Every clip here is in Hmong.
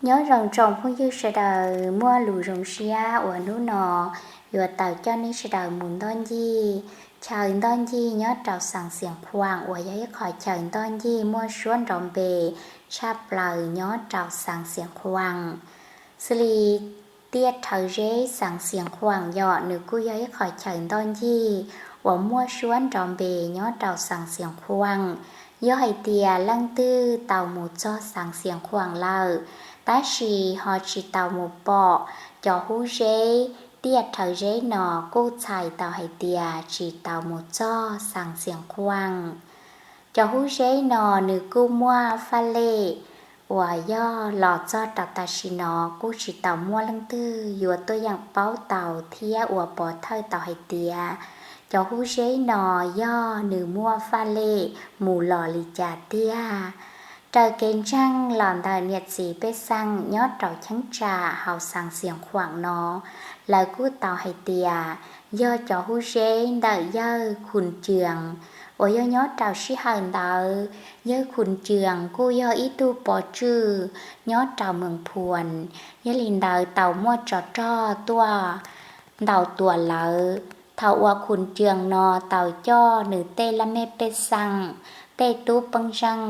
Nyob zoo tsoom phooj ywg sawv daws, muaj lus zoo siab uas hnub no yuav tau coj nej sawv daws mus ntoj ncig chaw ntoj ncig nyob rau Xeev Khuam uas yog ib qho chaw ntoj ncig muaj suab nrov npe tshaj plaws nyob rau Xeev Khuam. Xws li tiaj rhawv zeb Xeev Khuam yog nws kuj yog ib qho chaw ntoj ncig uas muaj suab nrov npe nyob rau Xeev Khuam. Yog hais tias leej twg tau mus txog Xeev Khuam lawm, tab sis ho tsis tau mus pom cov hub zeb tiaj rhawv zeb no kuj txhais tau hais tias tsis tau mus txog Xeev Khuam. Cov hub zeb no nws kuj muaj faj lej uas yog los txog rau tam sim no kuj tsis tau muaj leej twg yuav tuaj yeem paub tau thiab ua pov thawj tau hais tias cov hub zeb no yog nws muaj faj lej mus los li cas tiag. Raws kev ntseeg los ntawm niam txiv pej xeem nyob rau cheeb tsam hauv Xeev Khuam no, lawv kuj tau hais tias yog cov hub zeb ntawm yawg Khun Cwm uas yog nyob rau sij hawm ntawd yawg Khun Cwm kuj yog ib tug pov tswj nyob rau Moos Phuas, yog li ntawd tau muaj tsov rog tuaj ntaus tua lawv. Thaum uas Khun Cwm no tau coj nws tej laj mej pej xeem, tej tub pej xeem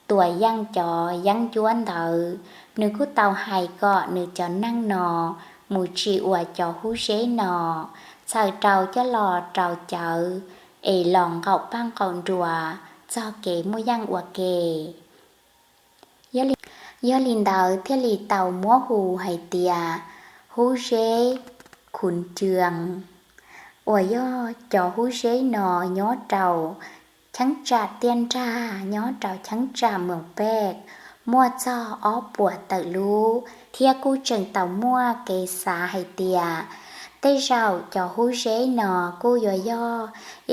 tua yeej cov yeeb ncuab ntawd, nws kuj tau hais kom nws cov neeg no mus tsim ua cov hub zeb no, txhawm rau coj los rau cawv es los nqaum paj nqaum nruas txog kev muaj yeej ua ke. Yog li ntawd thiaj li tau muab hu hais tias hub zeb Khun Cwm, uas yog cov hub zeb no nyob rau cheeb tsam tiaj nrag nyob rau cheeb tsam Moos Pej muaj txog ob puas tawm lub, thiab kuj tseem tau muaj kev xav hais tias tej zaum cov hub zeb no kuj yuav yog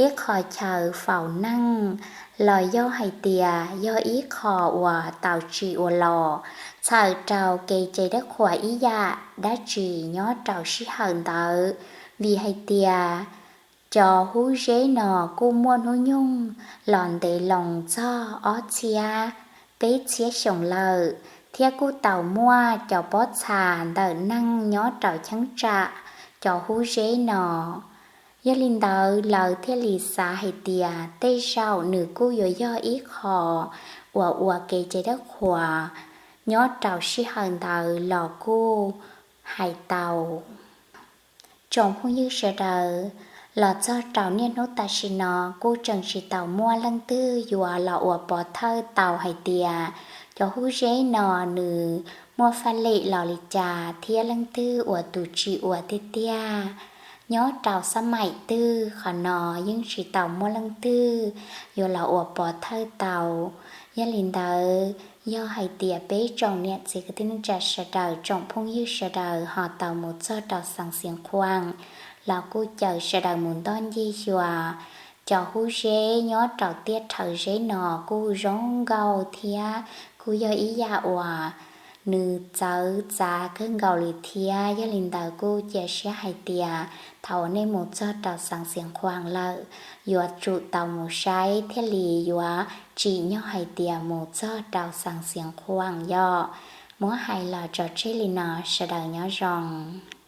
ib qho chaw faus neeg los yog hais tias yog ib qho uas tau tsim ua los txhawm rau kev cai dawb qhuas ib yam dab tsi nyob rau sij hawm ntawd, vim hais tias cov hub zeb no kuj muaj hnub nyoog los ntev loo txog ob txhiab peb txhiab xyoo lawm, thiab kuj tau muaj cov pob txha ntawm neeg nyob rau cheeb tsam cov hub zeb no. Yog li ntawd lawv thiaj li xav hais tias tej zaum nws kuj yuav yog ib qho uas ua kev cai dawb qhuas nyob rau sij hawm ntawd los kuj hais tau. Tsoom phooj ywg sawv daws, los txog rau niaj hnub tam sim no kuj tseem tsis tau muaj leej twg yuav los ua pov thawj tau hais tias cov hub zeb no nws muaj faj lem los li cas thiab leej twg ua tus tsim ua tiag tiag. Nyob rau xab maim twg qhov no yeej tsis tau muaj leej twg yuav los ua pov thawj tau. Yog li ntawd, yog hais tias peb tsoom niam txiv kwv tij neej tsa sawv daws, tsoom phooj ywg sawv daws ho tau mus txog rau Xeev Khuam los kuj caw sawv daws mus ntoj ncig xyuas cov hub zeb nyob rau tiaj rhawv zeb no kuj zoo nkauj thiab kuj yog ib yam uas nws txawv txav kawg nkaus li thiab. Yog li ntawd kuj cia siab hais tias thaum uas nej mus txog rau Xeev Khuam lawm, yuav tsum tau mus saib thiaj li yuav tsim nyog hais tias mus txog rau Xeev Khuam yom. Muab hais los tso tseg li no, sawv daws nyob zoo.